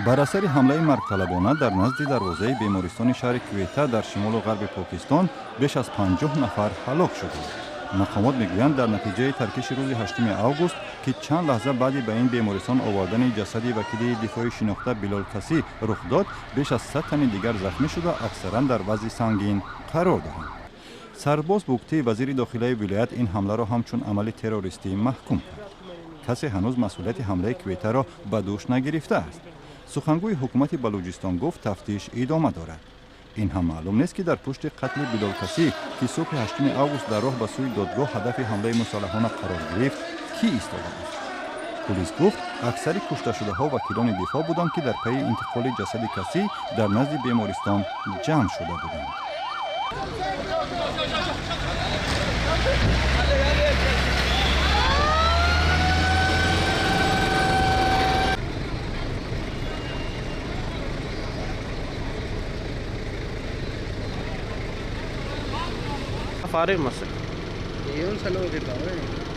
Бар асари ҳамлаи маргталабона дар назди дарвозаи бемористони шаҳри Квета дар шимолу ғарби Покистон беш аз 50 нафар ҳалок шуданд. Мақомот мегӯянд, дар натиҷаи таркиши рӯзи 8 август, ки чанд лаҳза баъди ба ин бемористон овардани ҷасади вакили дифои шинохта Билол Касӣ рух дод, беш аз 100 тани дигар захмӣ шуда, аксаран дар вазъи сангин қарор доранд. Сарбоз Бугтӣ, вазири дохилаи вилоят, ин ҳамларо ҳамчун амали террористӣ маҳкум кард. Касе ҳанӯз масъулияти ҳамлаи Кветаро ба дӯш нагирифтааст. Сухангӯи ҳукумати Балуҷистон гуфт, тафтиш идома дорад. Ин ҳам маълум нест, ки дар пушти қатли Билол Касӣ, ки субҳи 8 август дар роҳ ба сӯи додгоҳ ҳадафи ҳамлаи мусаллаҳона қарор гирифт, кӣ истодааст. Пулис гуфт, аксари кушташудаҳо вакилони дифоъ буданд, ки дар пайи интиқоли ҷасади Касӣ дар назди бемористон ҷамъ шуда буданд. फारिग मसला। ये उन सालों के गाँव है।